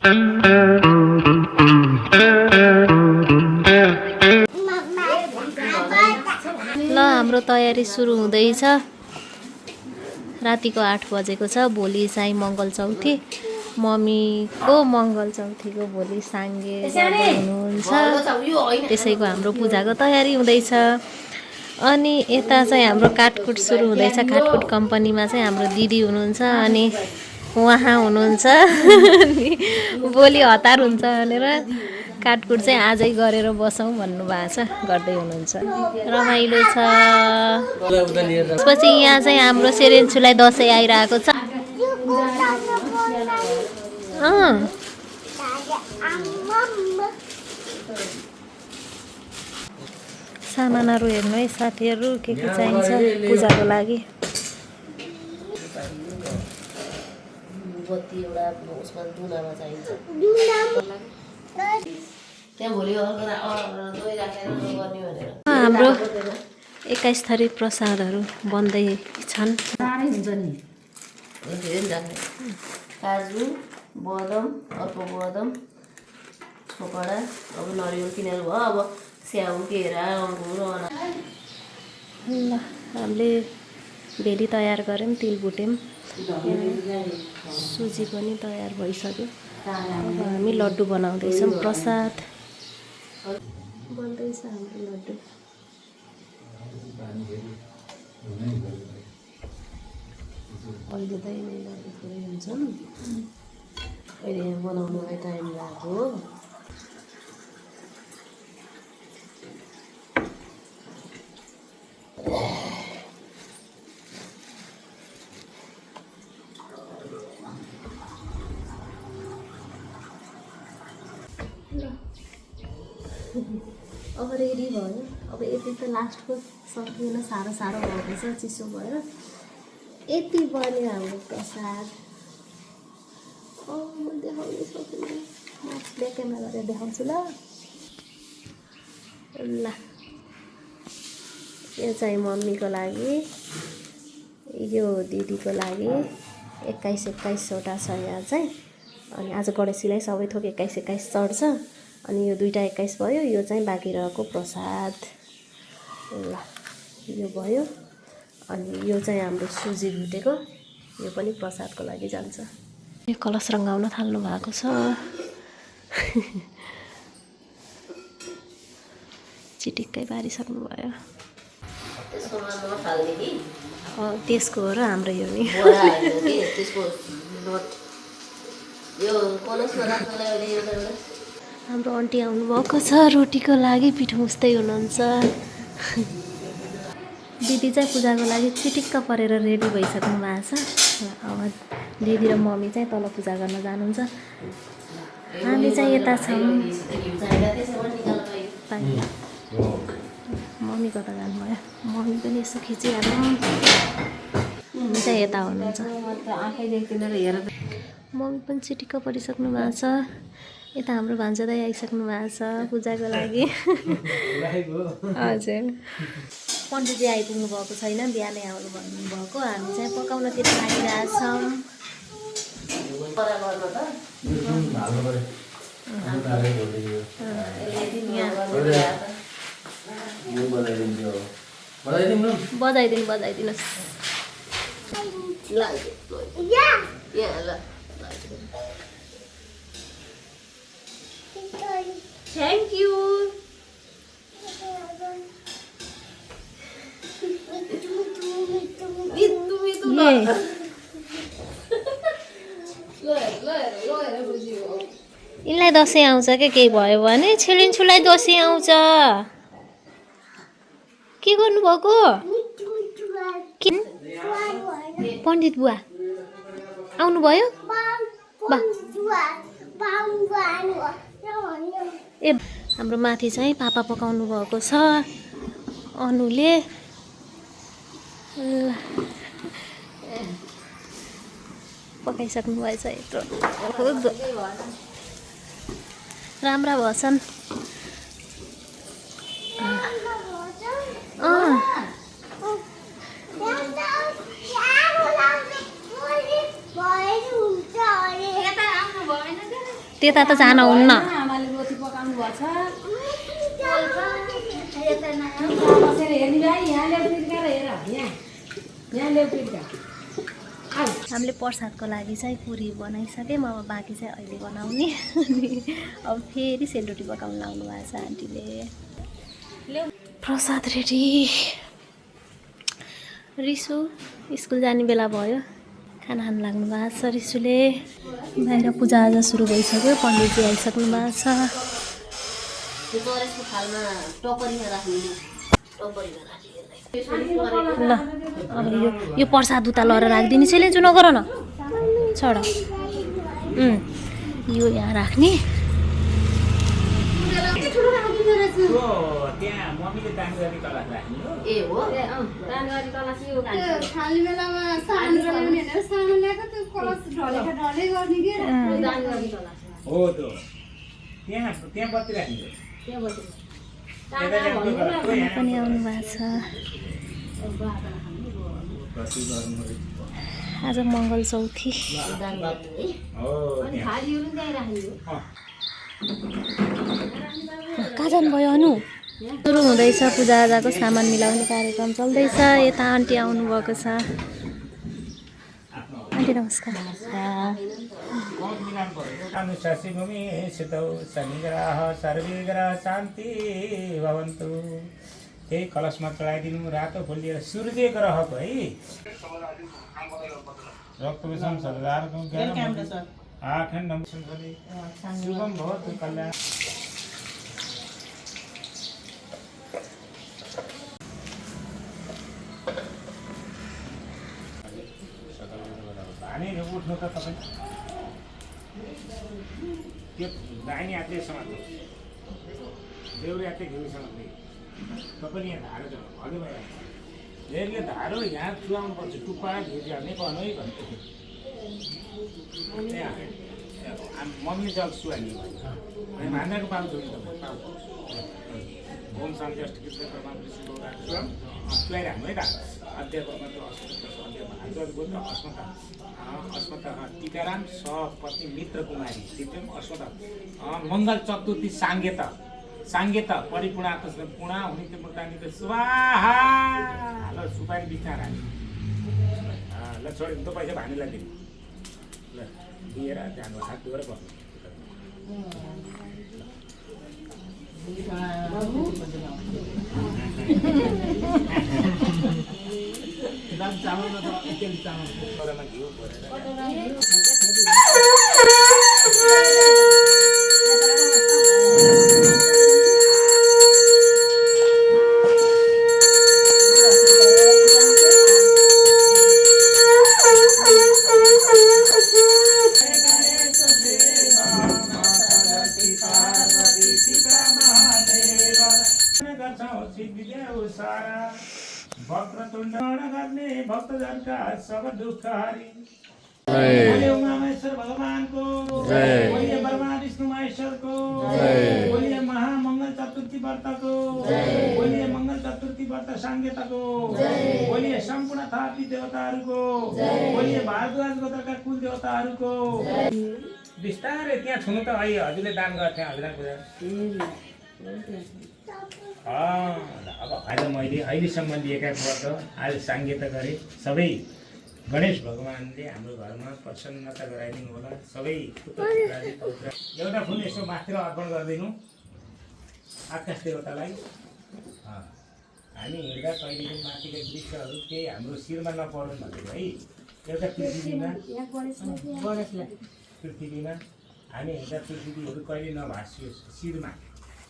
ल हाम्रो तयारी सुरु हुँदैछ। रातिको 8 बजेको छ। भोलि चाहिँ मङ्गल चौथी। मम्मीको मङ्गल चौथीको भोलि साङ्गे हुनुहुन्छ, त्यसैको हाम्रो पूजाको तयारी हुँदैछ। अनि यता चाहिँ हाम्रो काटकुट सुरु हुँदैछ। काटकुट कम्पनीमा चाहिँ हाम्रो दिदी हुनुहुन्छ अनि उहाँ हुनुहुन्छ। अनि भोलि हतार हुन्छ भनेर काटकुट चाहिँ आजै गरेर बसौँ भन्नुभएको छ, गर्दै हुनुहुन्छ। रमाइलो छ। त्यसपछि यहाँ चाहिँ हाम्रो सेरेन्चुलाई दसैँ आइरहेको छ। सामानहरू हेर्नु है साथीहरू, के चाहिन्छ पूजाको लागि। बत्ती एउटा उसमा दुनामा चाहिन्छ। हाम्रो 21 थरी प्रसादहरू बन्दै छन्। काजु, बदम, अर्को बदम, छोकडा, अब नरिवल किनेर भयो। अब स्याउ, केरा, अङ्गुर, ल हामीले भेली तयार गऱ्यौँ, तिल भुट्यौँ, सुजी पनि तयार भइसक्यो। अब हामी लड्डु बनाउँदैछौँ। प्रसाद बन्दैछ हाम्रो लड्डु। अहिले त यिनै लड्डु पुरै हुन्छन्। अहिले यहाँ बनाउनुलाई टाइम लाग्यो। अब रेडी भयो। अब यति त लास्टको सकिएन, साह्रो भएको छ, चिसो भयो। यति बन्यो हाम्रो प्रसाद। म देखाउनु सक्दिनँ, म ब्याकमा गरेर देखाउँछु ल। ल यो चाहिँ मम्मीको लागि, यो दिदीको लागि 21-21वटा छ यहाँ चाहिँ। अनि आज गणेशजीलाई सबै थोक 21-21 चढ्छ। अनि यो दुईवटा 21 भयो। यो चाहिँ बाँकी रहेको प्रसाद। ल यो भयो। अनि यो चाहिँ हाम्रो सुजी भुटेको, यो पनि प्रसादको लागि जान्छ। यो कलश रङ्गाउन थाल्नु भएको छ। चिटिक्कै पारिसक्नु भयो। त्यसको हो र हाम्रो यो नि। हाम्रो आन्टी आउनुभएको छ रोटीको लागि, पिठो मुस्दै हुनुहुन्छ। दिदी चाहिँ पूजाको लागि चिटिक्क परेर रेडी भइसक्नु भएको छ। अब दिदी र मम्मी चाहिँ तल पूजा गर्न जानुहुन्छ। हामी चाहिँ यता छौँ। मम्मी कता जानुभयो? मम्मी पनि यसो खिचिहाल्नु। मम्मी चाहिँ यता हुनुहुन्छ। मम्मी पनि चिटिक्क परिसक्नु भएको छ। यता हाम्रो भान्जा दाइ आइसक्नु भएको छ पूजाको लागि। हजुर, पण्डितजी आइपुग्नु भएको छैन, बिहानै आउनु भन्नुभएको। हामी चाहिँ पकाउनतिर लागिरहेछौँ। बजाइदिनुहोस्। Thank you. यिनलाई दसैँ आउँछ क्या, केही भयो भने छिलिन्छुलाई दसैँ आउँछ। के गर्नुभएको? पण्डित बुवा आउनुभयो? ए हाम्रो माथि चाहिँ पापा पकाउनु भएको छ अनुले। पकाइसक्नु भएछ। यत्रो राम्रा भएछन्। त्यता त जान हुन्न। आमाले रोटी पकाउनु भएको छ। बसेर हेर्ने भाइ यहाँ ल्याउ पिर्का र हेर यहाँ ल्याउ पिर्का। हामीले प्रसादको लागि चाहिँ पुरी बनाइसक्यौँ, अब बाँकी चाहिँ अहिले बनाउने। अनि अब फेरि सेलरोटी पकाउनु लाउनु भएको छ आन्टीले। प्रसाद रेडी। रिसु स्कुल जाने बेला भयो, खाना खानु लाग्नु भएको छ रिसुले। बाहिर पूजाआजा सुरु भइसक्यो, पण्डितजी आइसक्नु भएको छ। ल अब यो प्रसाद उता लगेर राखिदिने चाहिँ चुनाव गर न छोड। यो यहाँ राख्ने। पनि आउनु भएको छ। आज मङ्गल चौथी। कहाँ जानुभयो अनु? सुरु हुँदैछ पूजाआजाको सामान मिलाउने कार्यक्रम चल्दैछ। यता आन्टी आउनुभएको छ। आन्टी नमस्कार। त्यही कलशमा चढाइदिनु। रातो फुल लिएर सूर्य ग्रहको है रक्तविषम सरदारको आखण्डम शुभम भवतु कल्याण। भानी उठ्नु त तपाईँ त्यो दाहिने हातले समात्नु, देउरे हातले घिउ समात्ने। तपाईँले यहाँ धारो छ अघि भइरहेको धारो यहाँ चुहाउनुपर्छ। टुप्पा घिउ हाल्ने भन्नु है भन्नु। मम्मीले जल सुहाल्ने भयो भान्दाको पाउँछ नि तपाईँ पाउँछ। ओम शान्ति अष्टकृत सुहाइरहनु है त। अध्यापकमा अस्मत टीकाराम सपत्नी मित्र कुमारी दिव्यम अस्मत मङ्गल चतुर्थी साङ्गेत परिपूर्णार्थ पुणा हुने त्यो मूर्ताङ्गित स्वाहा। ल सुपारी बिचमा राख्ने। ल छोडेर त पैसा भानीलाई दिनु। ल दिएर जानु हात धोएर बस्नु। चामल चामल घिउ गर्ने भक्तजनका सब दुःख हरि। बोलिए उमामेश्वर भगवान को, बोलिए ब्रह्मा विष्णु महेश्वर को, बोलिए महामंगल चतुर्थी व्रत को, बोलिए मंगल चतुर्थी व्रत साङ्गेत को, बोलिए सम्पूर्ण थापी देवताहरूको, बोलिए भारद्वाज गोत्रका कुल देवताहरूको। बिस्तारै त्यहाँ छुनु त अहिले हजुरले दान गर्थे हजुरलाई पूजा। अब आज मैले अहिलेसम्म लिएका व्रत आज साङ्गेत गरेँ। सबै गणेश भगवानले हाम्रो घरमा प्रसन्नता गराइदिनु होला। सबै एउटा फुल यसो माथितिर अर्पण गरिदिनु आकाश देवतालाई। हामी हिँड्दा कहिलेको माथिका वृक्षहरू केही हाम्रो शिरमा नपरुन् भनेर है। एउटा पृथ्वीमा हामी हिँड्दा पृथ्वीहरू कहिले नभासियोस्। शिरमा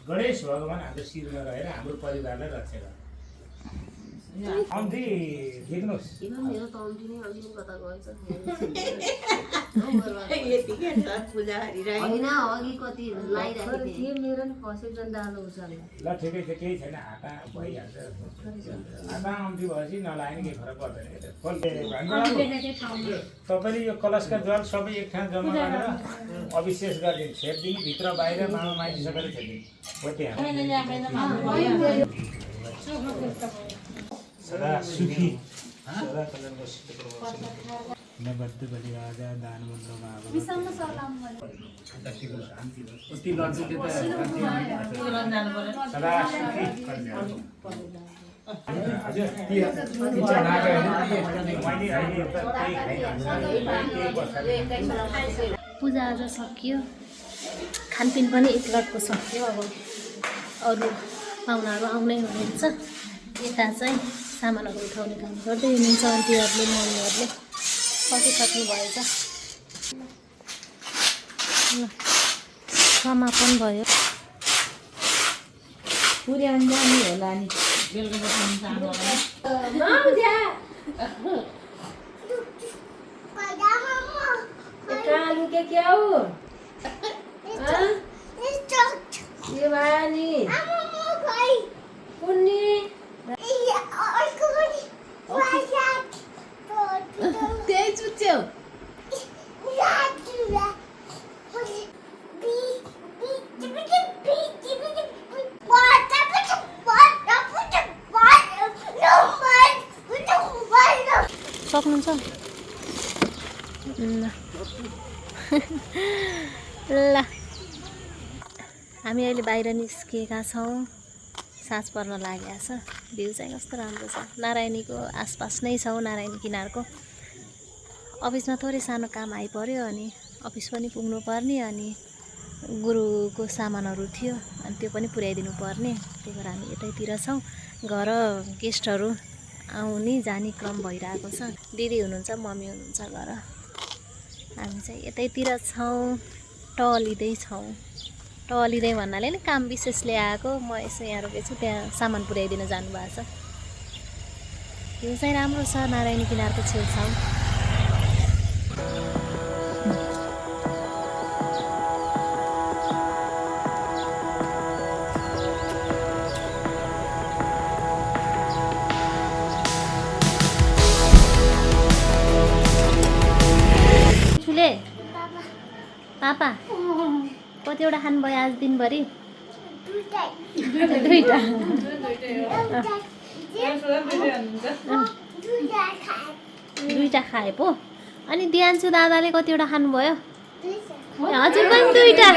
गणेश भगवान हाम्रो शिरमा रहेर हाम्रो परिवारलाई रक्षा गर्छ। अन्ति देख्नुहोस् ल ठिकै छ, केही छैन। हाता भइहाल्छ। हाता अन्ति भएपछि नलाग्ने केही फरक पर्दैन। तपाईँले यो कलशका जल सबै एक ठाउँ जम्मा गरेर अविशेष गरिदिनु। छेडिदिनु भित्र बाहिर मामा माइती सबैले छेडिदिनु हो। त्यहाँ सदा सुखी सदा कल्याण नबद्ध राजा दान मन्त्रमा सदा सुखी पूजा आज सकियो, खानपिन पनि एक लटको सक्यो। अब अरू पाहुनाहरू आउनै हुनुहुन्छ। यता चाहिँ सामानहरू उठाउने काम गर्दै हुनुहुन्छ आन्टीहरूले, मम्मीहरूले सकिसक्नु भएछ। ल समापन भयो। पुर्याउनु जाने होला नि बेलुका कहाँ लुके क्या हो के भयो नि कुन्नी त्यही चुच्यो सक्नुहुन्छ ल ल हामी अहिले बाहिर निस्किएका छौँ। साँझ पर्न लागेको छ। भ्यू चाहिँ कस्तो राम्रो छ। नारायणीको आसपास नै छौँ, नारायणी किनारको। अफिसमा थोरै सानो काम आइपर्यो, अनि अफिस पनि पुग्नु पर्ने, अनि गुरुको सामानहरू थियो अनि त्यो पनि पुर्याइदिनु पर्ने। त्यही भएर हामी यतैतिर छौँ। घर गेस्टहरू आउने जाने क्रम भइरहेको छ। दिदी हुनुहुन्छ, मम्मी हुनुहुन्छ घर। हामी चाहिँ यतैतिर छौँ, टहलिँदैछौँ। टहलिँदै भन्नाले नि काम विशेषले आएको। म यसो यहाँ रोकेको छु, त्यहाँ सामान पुर्याइदिन जानुभएको छ। यो चाहिँ राम्रो छ, नारायणी किनारको छेउछाउ। ठुले पापा कतिवटा खानुभयो आज दिनभरि? दुईटा खाए पो। अनि दियान्सु दादाले कतिवटा खानुभयो? हजुर पनि दुईटा।